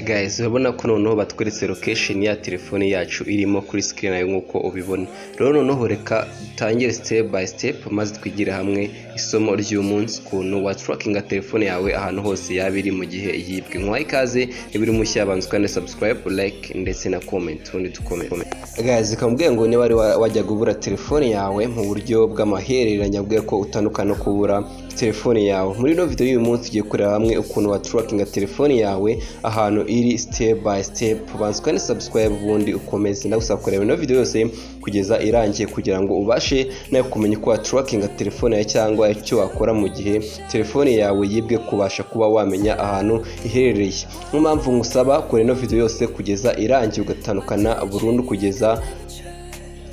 Guys, urabona ko noneho batweretse location ya telefone yacu irimo kuri screen yawe nk'uko ubibona. Rero noneho reka dutangire step by step, maze twigire hamwe isomo ry'umunsi, ukuntu watrackinga telefone yawe ahantu hose yaba iri mu gihe yibwe. Nkwaye ikaze, niba uri mushya banza ukande subscribe, like ndetse na comment, ubundi dukomere. Guys, ikamubwiye ngo niba wari wajyaga ubura telefone yawe mu buryo bw'amahereranya, bwe ko utandukana no kubura telefone yawe, muri ino video y'uyu munsi tugiye kureba hamwe ukuntu watrackinga telefone yawe ahantu iri step by step. Banza ukande subscribe, ubundi ukomeze. Ndagusaba kureba ino video yose kugeza irangiye, kugira ngo ubashe nawe kumenya uko watrackinga telefone yawe cyangwa icyo wakora mu gihe telefone yawe yibwe, kubasha kuba wamenya ahantu iherereye. Niyo mpamvu ngusaba kureba ino video yose kugeza irangiye, ugatandukana burundu kugeza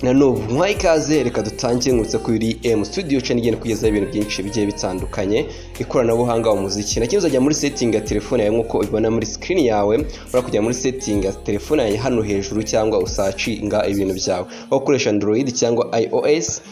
na n'ubu. Nkwaye ikaze, reka dutangire. Nkutse kuri M Studio channel igenda kugezaho ibintu byinshi bigiye bitandukanye, ikoranabuhanga, umuziki na kimwe. Uzajya muri setting ya telefone yawe nk'uko ubibona muri screen yawe. Urabona kujya muri setting ya telefone yawe hano hejuru, cyangwa usearchinga ibintu byawe, aho ukoresha Android cyangwa iOS,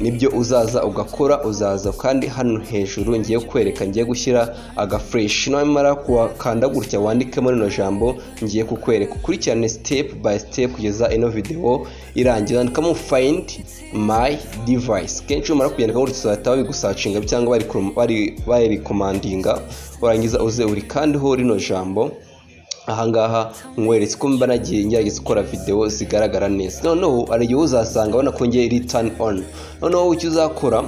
nibyo uzaza ugakora. Uzaza kandi hano hejuru ngiye kwereka, ngiye gushyira agaflèche. Namara kuwakanda gutya, wandikemo rino jambo ngiye kukwereka, ukurikirane step by step kugeza ino video irangira. Wandikamo "Find my device". Kenshi umara kubyandika gutya, uzahita babigusearchinga cyangwa bari recommendinga. Urangiza uze uri kandiho rino jambo ahangaha nkweretse ko mba nagiye ngerageza gukora video zigaragara neza. Noneho hari igihe uzasanga ubona ko ngiye iri turn on. Noneho icyo uzakora,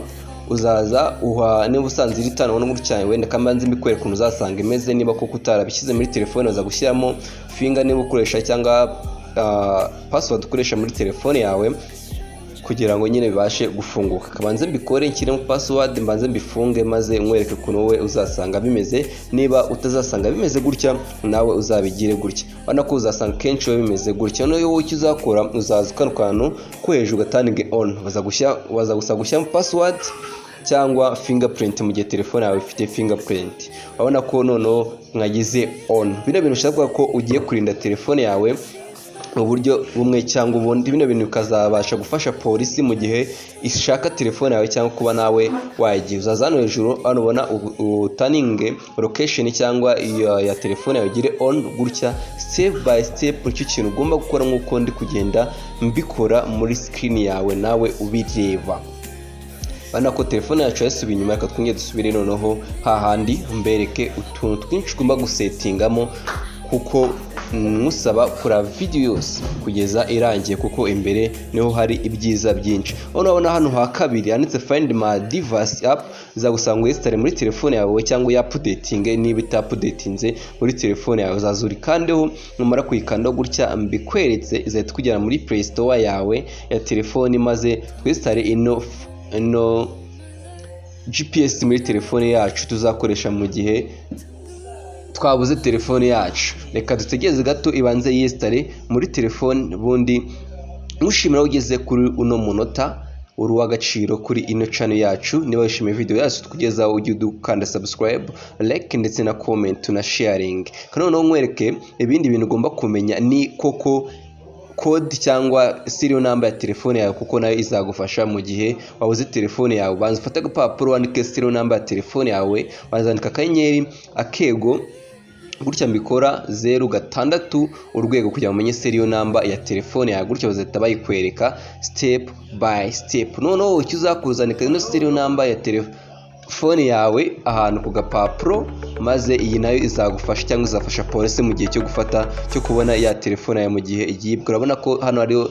uzaza uha niba usanze iri turn on gutya, wenda kambanze mbikwereka ukuntu uzasanga imeze. Niba koko utarabishyize muri telefone, uza gushyiramo finger niba ukoresha cyangwa password ukoresha muri telefone yawe, kugira ngo nyine bibashe gufunguka. Kabanze mbikore, nshyiremo password, mbanze mbifunge, maze nkwereke ukuntu wowe uzasanga bimeze. Niba utazasanga bimeze gutya, nawe uzabigire gutya. Urabona ko uzasanga kenshi biba bimeze gutya. Noneho wowe icyo uzakora, uzaza kano kantu ko hejuru ugaturninge on. Baza gusa gushyiramo password cyangwa fingerprint mu gihe telefone yawe ifite fingerprint. Urabona ko noneho mwagize on. Bino bintu ushobora kuvuga ko ugiye kurinda telefone yawe mu buryo bumwe cyangwa ubundi. Bino bintu bikazabasha gufasha polisi mu gihe ishaka telefone yawe cyangwa kuba nawe wayigiye. Uzaza hano hejuru, hano ubona, uturninge location cyangwa iyo ya telefone yawe ugire on gutya, step by step. Icyo kintu ugomba gukora nk'uko ndi kugenda mbikora muri screen yawe nawe ubireba. Urabona ko telefone yacu yasubiye inyuma. Reka twongere dusubire noneho hahandi, mbereke utuntu twinshi ugomba gusettingamo, kuko nmusaba kureba video yose kugeza irangiye, kuko imbere niho hari ibyiza byinshi. Urabona hano ha kabiri handitse "Find my device app". Izagusanga uyinstalle muri telefone yawe cyangwa uyaupdatinge niba itaupdatinze muri telefone yawe. Uzaza urikandeho. Numara kuyikandaho gutya mbikweretse, izahita ikugera muri Play Store yawe ya telefone, maze twinstalle ino GPS muri telefone yacu tuzakoresha mu gihe twabuze telefone yacu. Reka dutegereze gato ibanze yinstalle muri telefone. Ubundi mushimira ugeze kuri uno munota, uri uw'agaciro kuri ino channel yacu. Niba wishimiye video yacu tukugezaho, ujye udukanda subscribe, like ndetse na comment na sharing. Kandi noneho nkwereke ibindi bintu ugomba kumenya, ni koko code cyangwa serial number ya telefone yawe, kuko nayo izagufasha mu gihe wabuze telefone yawe. Banza ufate agapapuro, wandike serial number ya telefone yawe. Wazandika akanyenyeri, akego, gutya mbikora, 0, 6, urwego, kugira ngo umenye serial number ya telefone yawe. Gutya bazahita bayikwereka step by step. Noneho icyo uzakuzandika ino serial number ya telefone yawe ahantu ku gapapuro, maze iyi nayo izagufasha cyangwa izafasha polisi mu gihe cyo gufata, cyo kubona ya telefone yawe mu gihe igibwe. Urabona ko hano hariho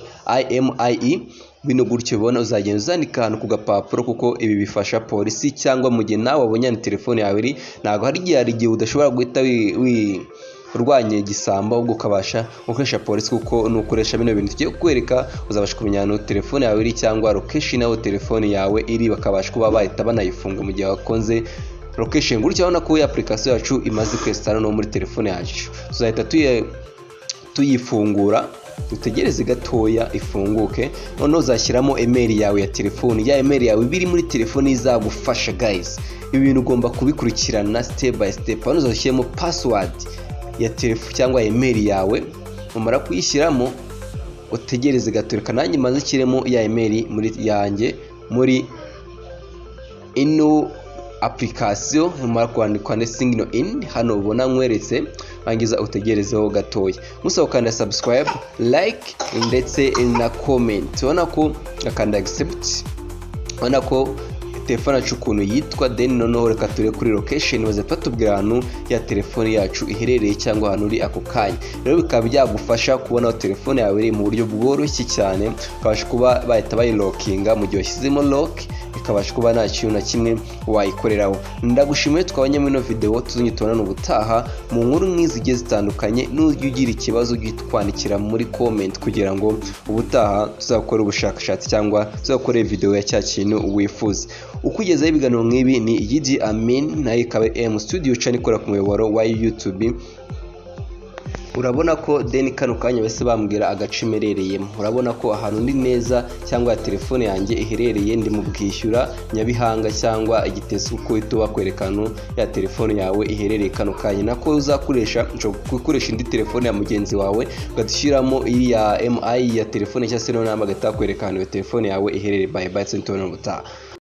IMEI. Bino gutyo ubona, uzagenda uzandika ahantu ku gapapuro, kuko ibi bifasha polisi cyangwa mu gihe nawe wabonye ahantu telefone yawe iri. Ntabwo hari igihe udashobora guhita urwanya igisambo, ahubwo ukabasha gukoresha polisi, kuko nukoresha bino bintu tugiye kukwereka, uzabasha kumenya ahantu telefone yawe iri cyangwa location aho telefone yawe iri, bakabasha kuba bahita banayifunga mu gihe wakoze location. Gutya urabona ko iyi application yacu imaze kwinstalla no muri telefone yacu. Tuzahita tuyifungura, dutegereze gatoya ifunguke. Noneho uzashyiramo email yawe ya telefone, ya email yawe iba iri muri telefone izagufasha. Guys, ibi bintu ugomba kubikurikirana step by step. Hano uzashyiramo password ya telefone cyangwa email yawe. Umara kuyishyiramo, utegereze gato. Reka nanjye maze nshyiremo ya email muri yanjye muri ino. application. Numara kwandika sign in hano ubona nkweretse, wangiza utegerezeho gatoya. Musaba gukanda subscribe, like ndetse na comment. Ubona ko akanda accept, ubona ko telefone yacu ukuntu yitwa. Then noneho reka ture kuri location, baze batubwira ahantu ya telefone yacu iherereye cyangwa ahantu uri ako kanya. Rero bikaba byagufasha kubona aho telefone yawe iri mu buryo bworoshye cyane, ukabasha kuba bahita bayilockinga mu gihe washyizemo lock, ikabasha kuba nta kintu na kimwe wayikoreraho. Ndagushimiye twabanye muri ino video. Tuzongera tubonane ubutaha mu nkuru nk'izi zigiye zitandukanye. Nujya ugira ikibazo, ujye utwandikira muri comment kugira ngo ubutaha tuzakore ubushakashatsi cyangwa tuzakore video ya cya kintu wifuza. Ukugezaho ibiganiro nk'ibi ni Yidi Amin, nayo ikaba M Studio channel ikora ku muyoboro wa YouTube. Urabona ko then kano kanya bahise bambwira agace imerereyemo. Urabona ko ahantu ndi neza cyangwa ya telefone yanjye iherereye, ndi mu Bwishyura, Nyabihanga cyangwa Igitesi, kuko uhita bakwereka ahantu ya telefone yawe iherereye kano kanya. Nako uzakoresha, ushobora gukoresha indi telefone ya mugenzi wawe, ugashyiramo iriya IMEI ya telefone cyangwa se noneho bagahita bakwereka ahantu iyo telefone yawe iherereye. Bye bye, tubona ubutaha.